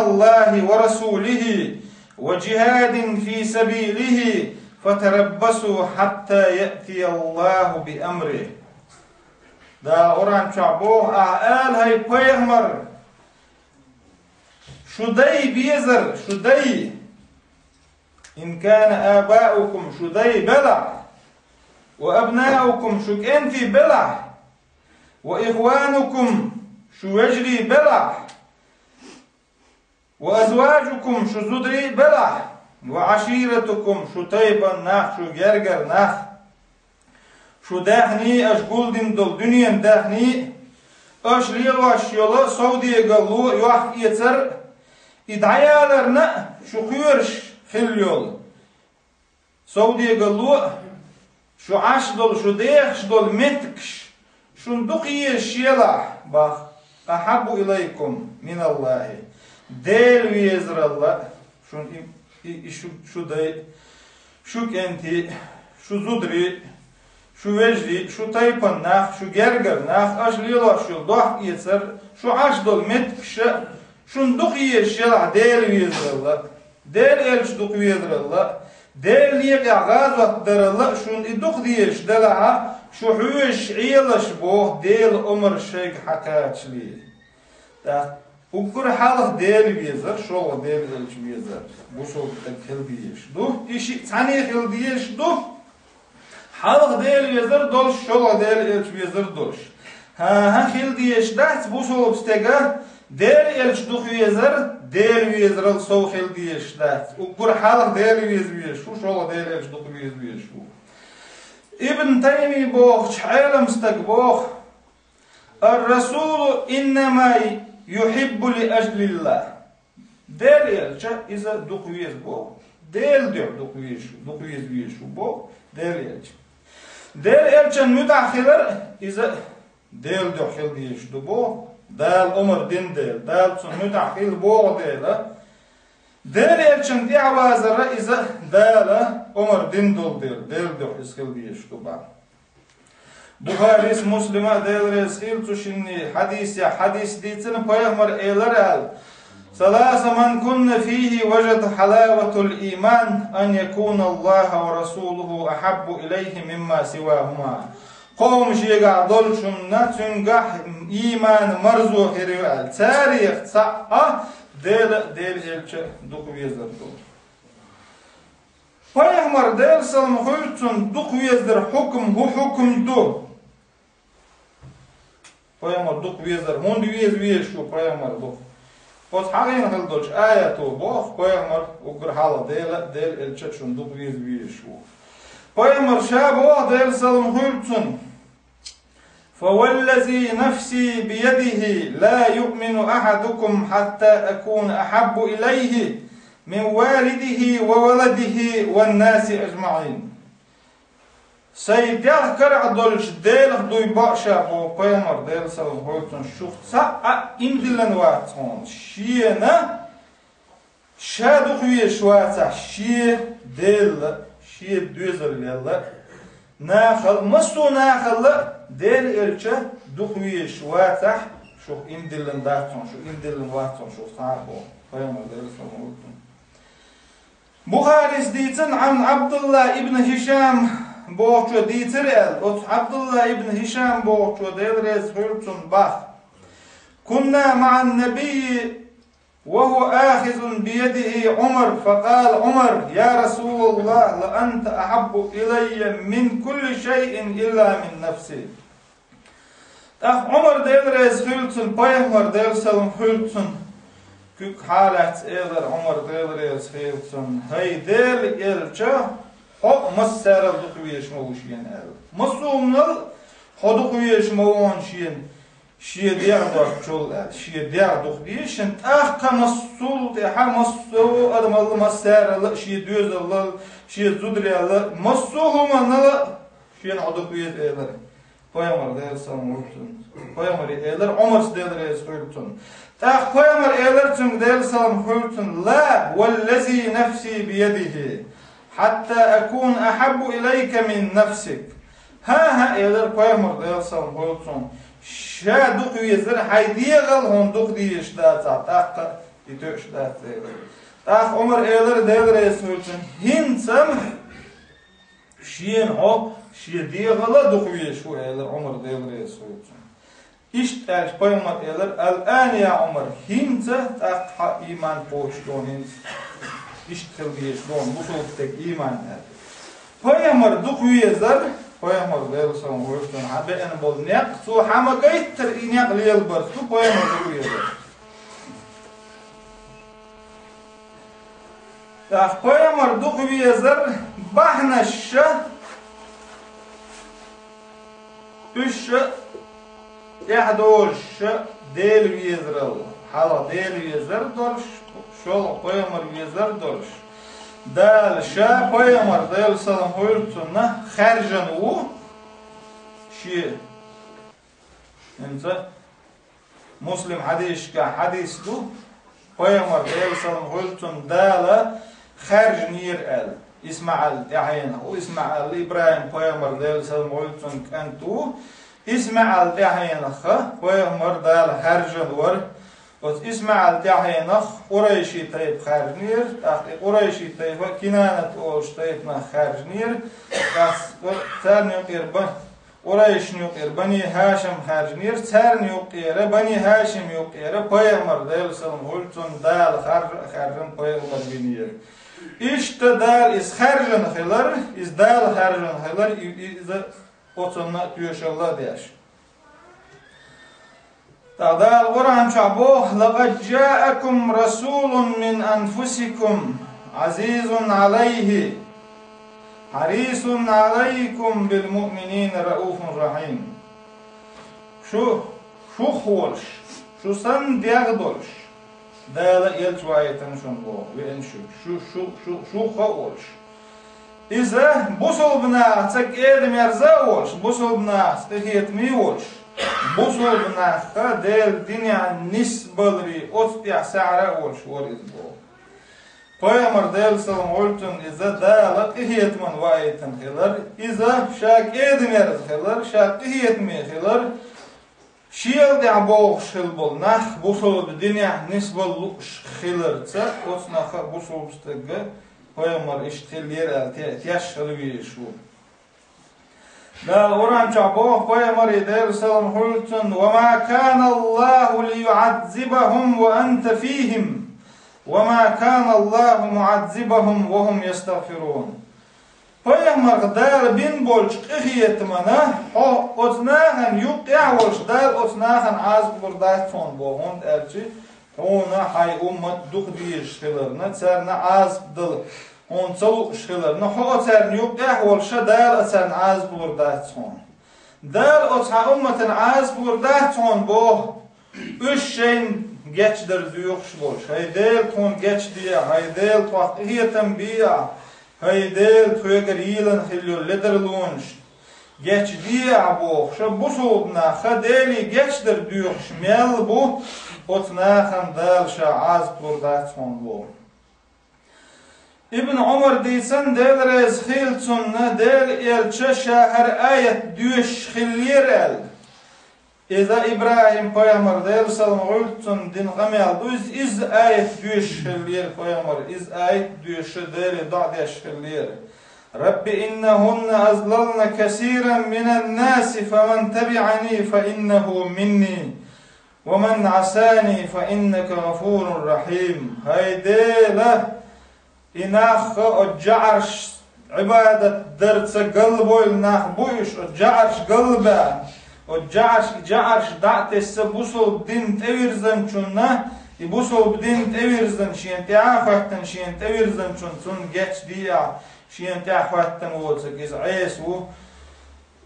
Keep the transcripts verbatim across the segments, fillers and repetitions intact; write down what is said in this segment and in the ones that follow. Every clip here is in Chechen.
الله ورسوله وجهاد في سبيله فتربصوا حتى يأتي الله بأمره. Дала Къуръан чохь боху: «Ахьа ала, хӀай пайхамар, шу дай безар, шу дай, إن كان آباؤكم, шу дай белахь, وأبناؤكم, шу кӀентий белахь, وإخوانكم, шу вежарий белахь, وأزواجكم, шу зударий белахь, وعشيرتكم, шу тайпана нах, шу гергара нах, шу даьхний, аша гулдина долу дуьненан даьхний, аша лелош йолу совдегалло, йохк-эцар, и дӀаяларна а шу кхоьруш хилла йолу совдегалло а, шу Ӏаш долу, шу дехаш долу меттигаш шуна дукха езаш елахь, бах, أحب إليكم من الله, Дела везаралла шуна и, и, и шу, шу дай, шу кӀентий, шу зударий, шу вежарий, шу тайпана нах, шу гергара нах, аша лелош йолу дохк-эцар, шу Ӏаш долу меттигаш а шуна дукха езаш елахь Дела везаралла, Дела элча дукха везаралла, Делан некъехь гӀазот даралла а шуна и дукха дезаш делахь, шу хьоьжуш Ӏелаш, боху, Делан омра шайга хьакхачале. ТӀаккха уггар хьалха Дела везар, шолгӀа Делан элча везар бусалба стаг хила дезаш ду. И шиъ цхьаьна хила дезаш ду. Хьалха Дела везар долуш, шолгӀа Дела элча везар долуш. ХӀан-хӀа, хила дезаш дац бусалба стеган Дела элча дукха везар, Дела везарал сов хила дезаш дац. Уггар хьалха Дела веза везаш ву, шолгӀа Дела элча дукха веза везаш ву. Ибн Тайми бохучу Ӏелам стага боху: الرسول إنما يحب لأجل الله. Дела элча иза дукха веза боху. Делан дуьхьа дукха веза, дукха веза везаш ву боху Дела элча. Дела элчан муьтӀахь хилар иза Делан дуьхьа хила дезаш ду боху. Дала омра дина дела, Дала цунна муьтӀахь хила боху дела, Дела элчан тӀаьхьавазара иза Дала омра дина долу дела, Делан дуьхьа иза хила дезаш ду боху. Бухарис, Муслима, Дела реза хила цу шинна, хьадисехь хьадис дийцина, пайхамар элира аьлла: ثلاث من كن فيه وجد حلاوة الإيمان أن يكون الله ورسوله أحب إليه مما سواهما. Кхо хӀума шегахь долчу хӀуманна цуьнгахь ийман марзо хир ю аьлла. Царех цхьаъ Дела а, Делан элча а дукха везар ду. Пайхамар, Делан салам хуьлда цунна, дукха везар хьукам, хӀун хьукам ду? Пайхамар дукха везар, хӀунда веза везаш ву пайхамар дукха? Оцу хьахийна хила долчу аято боху, пайхамар уггар хьалха Дела а, Делан элча а шуна дукха веза везаш ву. Пайхамар ша боху, Делан салам хуьлда цунна: فوالذي نفسي بيده لا يؤمن أحدكم حتى أكون أحب إليه من والده وولده والناس أجمعين. Сайн делах карахь долчу Делах дуй баа ша, боху пайхамар, Делан салам хуьлда цунна, шух цхьа а ийман диллина вац хьуна, шена ша дукха везаш вацахь, шен Делла, шен доьзаллелла, нахал, массо а нахалла Делан элча дукха везаш вацахь, шух ийман диллина дац хьуна, шу ийман диллина вац хьуна шух цхьа а, боху пайхамар, Делан салам хуьлда цунна. Бухарис дийцина, Ӏан Ӏабдулла ибн Хишам бохучо дийцира аьлла, оцу Ӏабдулла ибн Хишам бохучо, Дела реза хуьлда цунна, бах: كنا مع النبي وهو آخذ بيده عمر، فقال عمر: يا رسول الله، لأنت أحب إلي من كل شيء إلا من نفسي. ТӀаккха Ӏумар, Дела реза хуьлда цунна, пайхамар, Делан салам хуьлда цунна, куьг хьалаьцна элира Ӏумар, Дела реза хуьлда цунна: «ХӀай Делан элча, хьо массарал дукха везаш ма ву шена», — аьлла. Массо а хӀуманал хьо дукха везаш ма ву шена, шен дегӀ доцучул аьлла, шен дегӀ дукха дезаш, шен тӀаккха массул тӀаьхьа массо а адамалла, массаралла, шен доьзаллал, шен зударелла, массо а хӀуманал шена хьо дукха веза элира. Пайхамар, Делан салам хуьлда цунна. Пайхамаре элира, Ӏумарс, Дела реза хуьлда цунна. ТӀаккха пайхамар элира цуьнга, Делан салам хуьлда цунна: «لا، والذي نفسي بيده، حتى أكون أحب إليك من نفسك». «ХӀан-хӀа, — элира пайхамар, Делан салам хуьлда цунна, — ша дукха везар, хьайн дегӀал хьуна дукха дезаш дацахь, тӀаккха И тоьаш дац элира. ТӀаккха Ӏумара элира, Дела реза хуьлда цунна: «ХӀинца шена хьо шен дегӀала дукха везаш ву», — элира Ӏумара, Дела реза хуьлда цунна. Иштта аьлча пайхамара элира: «Ал-ана, я Ӏумар, хӀинца тӀаккха хьан ийман кхочуш ду хьуна, хӀинца иштта хила дезаш ду хьуна бусалба стеган ийман», — аьлла. Пайхамар дукха везар, пайхамар, Делера салам хуьлда цунна, хьабеана болу некъ, цо хьан ма гайттара и некъ лелабарца ду пайхамар дукха везар. ТӀаккха пайхамар дукха везар бахьанаш ша, уьш ша тӀаьхьадожуш ша Дела везарал, хьалха Дела везар долуш, шолгӀа пайхамар везар долуш. Дала ша пайхамар, Делера салам хуьлда цунна, хаьржина ву шен. ХӀинца Муслим хьадисашкахь хьадис ду, пайхамар, Делера салам хуьлда цунна, Дала хаьржинера аьлла. ИсмаӀал тӀаьхьенах ву, ИсмаӀал ИбрахӀим пайхамар, Делера салам хуьлда цунна, кӀант ву. ИсмаӀал тӀаьхьенах пайхамар Дала хаьржина вара. Оцу ИсмаӀал тӀаьхьенах къурайши тайпа хаьржинера, тӀаккха и къурайши тайпа Кинанат олуш тайпанах хаьржинера, тӀаккха царна юкъера бан Къурайшна юкъера Бани ХӀашим хаьржинера, царна юкъера, Бани ХӀашим юкъера, пайхамар, Делера салам хуьлда цунна, Дала харжа а хаьржина пайхамар винера. Иштта Дала иза хаьржина хилар, иза Дала хаьржина хилар, и-, и-, иза оцунна а тоьшалла а деш. ТӀаккха Дала Къуръан чохь боху: «Лакъад джаакум расулун мин анфусикум, Ӏазизун Ӏалайхи, хьарисун Ӏалайкум билмуъминина рауфун рахьим». Шу, шух волуш, шу санна дегӀ долуш, Дала элча ваийтина шуна боху, веана шу, шу, шу, шу, шух а волуш. Иза бусалба нахаца кӀеда-мерза а волуш, бусалба нахаца къинхетаме а волуш, бусалба нахаца Делан динехь нисбаларе оцу тӀехь сахьара а волуш вара иза боху. Пайхамар, Делера салам хуьлда цунна, иза Дала къинхетамна ваийтина хилар, иза ша кӀеда-мерза хилар, ша къинхетаме хилар, Шел тӀехь богӀуш хила болу нах бусалба динехь нисбала лууш хиларца, оцу наха бусалба стага пайхамар иштта хиллера аьлла те-, теш хила везаш ву. Дала Къуръан чохь боху, пайхамаре, Делера салам хуьлда цунна: «Ва ма кана Аллаху лиюӀаззибахум ва анта фихим, ва ма кана Аллаху муӀаззибахум ва хум ястагъфирун». Пайхамарх Дала бина болчу къинхетамана хьо оцу нахана юккъехь а волуш, Дала оцу нахана Ӏазап лур дац хьуна боху, хӀунда аьлча хьуна хьайн уммат дукха дезаш хиларна, царна Ӏазап дала хьуна ца лууш хиларна, хьо оцарна юккъехь а волуша, Дала оцарна Ӏазап лур дац хьуна. Дала оцу хьан умматана Ӏазап лур дац хьуна боху, уьш шайна гечдар доьхуш болуш: «ХӀай Дела, тхуна гечде, хӀай Дела, тхох къинхетам бе, хӀай Дела, тхоьгара йийлина хилла йолу ледарлонаш гечде», — бохуш, бусалба нах ха Деле гечдар доьхуш мел бу, оцу нахана Дала ша Ӏазап лур дац хьуна боху. Ибн Ӏумар дийцина, Дела реза хила цунна, Дела элча ша хӀара аят доьшуш хиллера аьлла. Иза ИбрахӀим пайхамар, Делера салам хуьлда цунна, дина къамел ду иза, иза аят доьшуш хиллера пайхамар, иза аят доьшуш Деле доӀа деш хиллера. «Рабби иннахунна азлална касиран минан наси, фаман табиӀани фа иннаху минни». «Ва ман Ӏасани фа иннака гӀафурун рахьим». ХӀай Дела, и нах ха оцу жаӀарш Ӏибадат дарца галбойла нах бу уьш, оцу жаӀарш галбаьа, оцу жаӀарш, и жаӀарш дӀа а тесса бусалба дин тӀевирзанчунна, и бусалба дин тӀевирзан шена тӀаьхьа а хоьттан шена тӀевирзанчунна цунна гечдийа, шена тӀаьхьа хоьттан воцург иза Ӏеса ву.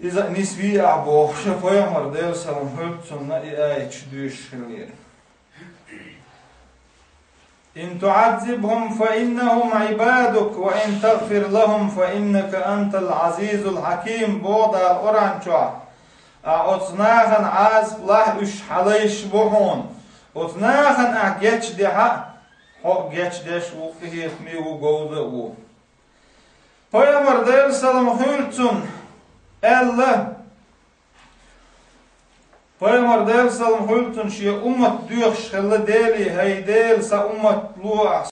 Иза а нисвийа ахь бохуш, пайхамар, Делера салам хуьлда цунна, и аяташ доьшуш хиллера. «Ин туӀаззибхум фа иннахум Ӏибадук, ва ин тагъфир лахум фа иннака антал Ӏазизул хьаким», боху Дала Къуръан чохь. Ахь оцу нахана Ӏазап лахь, уьш хьан лайш бу хьуна. Оцу нахана ахь гечдехьа, хьо гечдеш ву, къинхетаме ву, говза а ву. Пайхамар, Делера салам хуьлда цунна, аьлла: Пайхамар, Делан салам хуьлда цунна, шен уммат доьхуш хилла Деле: «ХӀай Дела, сан уммат ло ахь